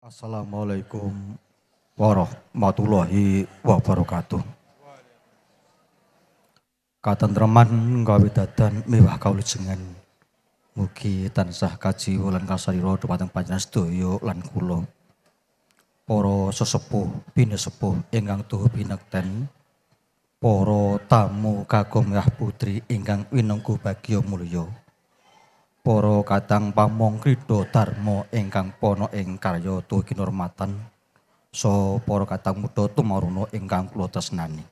Assalamualaikum warahmatullahi wabarakatuh. Katentreman kawidadan miwah kawulujengan mugi tansah kajiwa lan kasarira dumateng panjenengan sedaya lan kula. Para sesepuh pinesepuh ingkang tuhu pinekten, para tamu kakung yah putri ingkang winengku bagya mulya. Para kadang pamong krida dharma ingkang pana ing karya tuhu kinurmatan, saha para kadang muda tumaruna ingkang kula tresnani.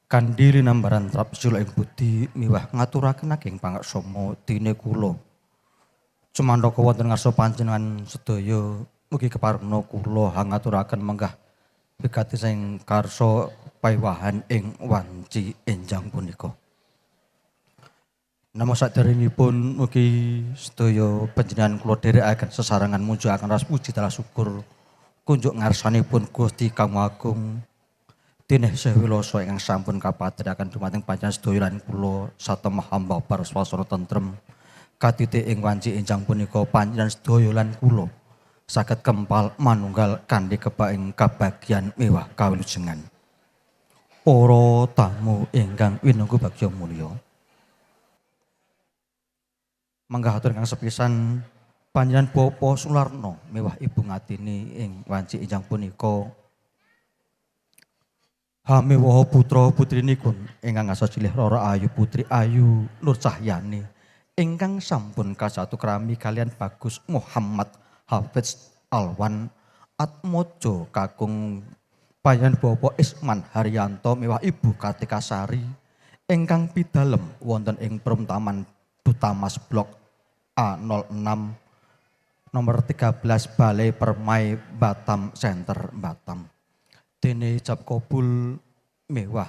Kanthi linambaran trap sila ing budi miwah ngaturaken ageng pangaksama dene kula. Cumantaka wonten ngarsa panjenengan sedaya mugi keparengna kula hangaturaken menggah wigati sing karsa paiwahan ing wanci enjang punika. Namung saderengipun mugi sedaya panjenengan kula dherekaken sesarengan munjukaken ras puji tansah syukur kunjuk ngarsanipun Gusti Kang Agung. Tineh sewilasa ingkang sampun kapadheraken dumateng panjenengan sedaya lan kula satemah hamba bar swasana tentrem katiti ing wanci enjang punika panjenengan sedaya lan kula saged kempal manunggal kanthi kebak ing kabagyan miwah kawilujengan. Para tamu ingkang winengku bagya mulya, manggah atur ingkang sepisan panjenengan Bapak Sularno miwah Ibu Ngatini ing wanci enjang punika hamewaha putra putrinipun ingkang ngasa silih Rara Ayu Putri Ayu Nur Cahyani ingkang sampun kasatu krami kalian Bagus Muhammad Hafiz Alwan Atmojo kakung panjenengan Bapak Isman Haryanto miwah Ibu Kartika Sari ingkang pidalem wonten ing Perum Taman Dutamas Blok A06 nomor 13 Balai Permai Batam Center Batam. Dene ijab kabul mewah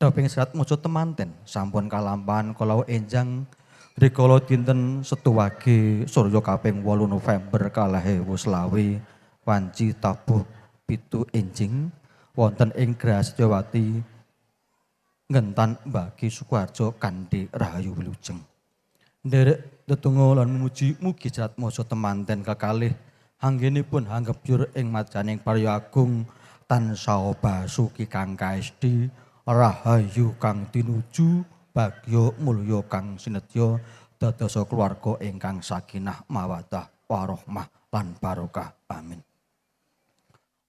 doping serat mojo temanten sampun kalampahan kalau enjang rikala dinten Setu Wage surya kaping 8 November 2025 wanci tabuh 7 enjing wonten ing Graha Setyawati Ngentan Bagi Sukoharjo kanthi rahayu wilujeng. Nderek tetungga lan memuji mugi serat mojo temanten kekalih anggenipun hanggebyur ing majaning parya agung tansah basuki kang kaesti rahayu kang tinuju bagya mulya kang sinedya dadosa keluarga ingkang sakinah mawaddah warahmah lan barokah. Amin.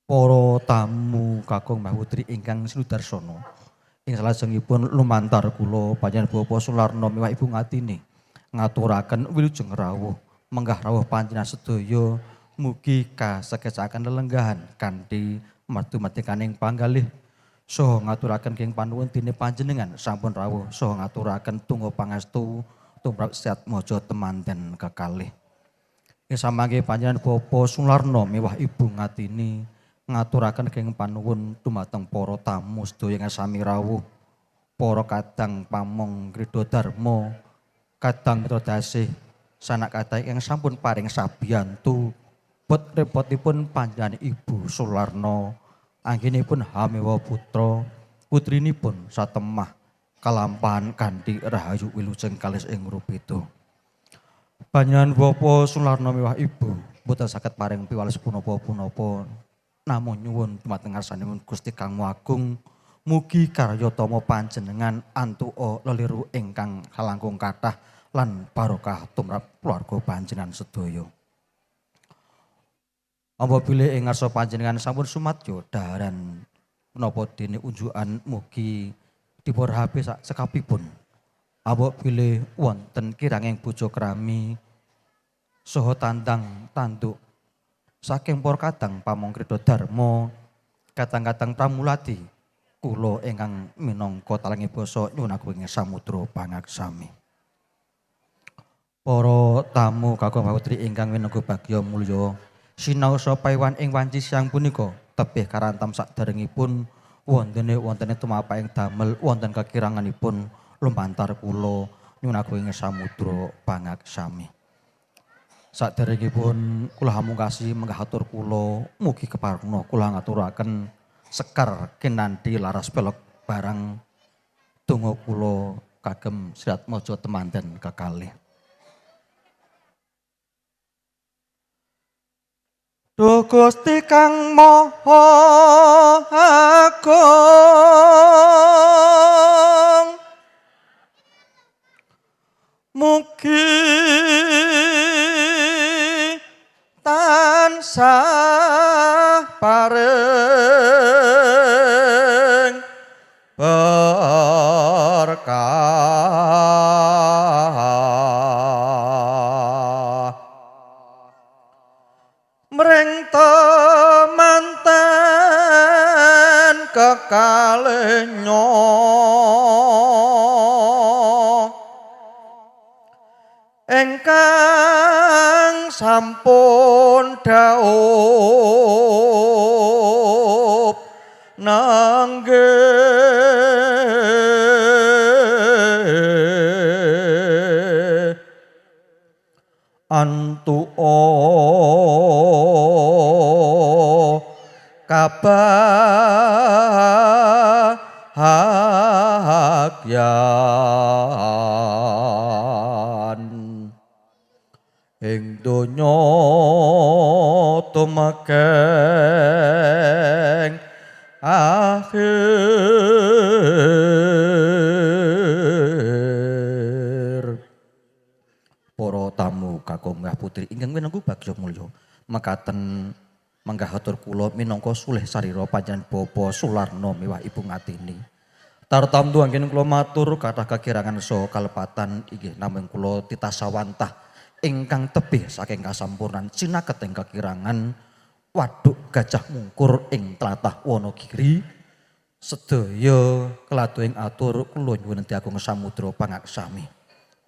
Para tamu kakung mbah putri ingkang sinudarsana ing salajengipun lumantar kula panjenengan Bapak Sularno miwah Ibu Ngatini ngaturaken wilujeng rawuh menggah rawuh panjenengan sedaya mugi kasekecaken lelenggahan kanthi martu matikaning panggalih saha ngaturaken king panuwun dene panjenengan sampun rawuh saha ngaturaken tungga pangestu tumrap sehat mojo temanten kekalih. Ing samangke panjenengan Bapak Sularno miwah Ibu Ngatini ngaturaken king panuwun dumateng para tamu sedaya ingkang sami rawuh, para kadang pamong krida dharma, kadang mitra dasih sanak kathah ingkang sampun paring sabiyantu bot repotipun panjenengan Ibu Sularno anggenipun hamewa putra putrinipun satemah kalampahan kanthi rahayu wilujeng kalis ing rupito. Panjenengan Bapak Sularno miwah Ibu boten saged paring piwales punapa-punapa namung nyuwun dumateng ngarsanipun Gusti Kang Agung mugi karya tama panjenengan antuka leliru ingkang kalangkung kathah lan barokah tumrap keluarga panjenengan sedaya. Amba bilih ing ngarsa panjenengan sampun sumadyo daharan menapa dene unjukan mugi dipunrahapi sak cekapipun. Amba bilih wonten kiranging bojo krami saha tandang tanduk saking para kadang pamong krida dharma kadang-kadang pramulati kula ingkang minangka talangi basa nyuwun agung ing samudra pangaksami. Para tamu kakung putri ingkang winengku bagya mulya sinaosa paiwan ing wanci siang punika tebih karantam saderengipun wontene tumapaing damel wonten kekiranganipun lumantar kula nyuwun agung ing samudra pangaksami. Saderengipun kula hamungkasi menggah atur kula mugi keparengna kula ngaturaken sekar kinanthi laras pelog barang donga kula kagem Sri Atmaja temanten kekalih. Duh Gusti kang Maha Agung, mugi tansah paring berkah mring temanten kekalenyo ingkang sampun dhaup nangge antuo kabagyan ing donya tumekeng akhir. Para tamu kakung putri ingkang winangku bagya mulya, mekaten manggah atur kula minangka sulih sarira panjenengan Bapak Sularno miwah Ibu Ngatini. Tartamtu anggen kula matur kathah kakirangan saha kalepatan inggih namung kula titasawantah ingkang tebih saking kasampurnan cinaket ing kakirangan waduk Gajah Mungkur ing tlatah Wonogiri. Sedaya kelatuhing atur kula nyuwun agung samudra pangaksami.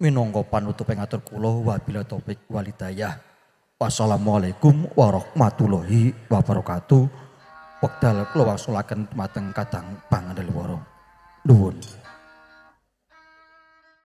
Minangka panutup ing atur kula wabillahi taufik walhidayah. Wassalamualaikum warahmatullahi wabarakatuh. Wekdal kula wangsulaken dumateng Kadang Pangandelwara. Nuwun.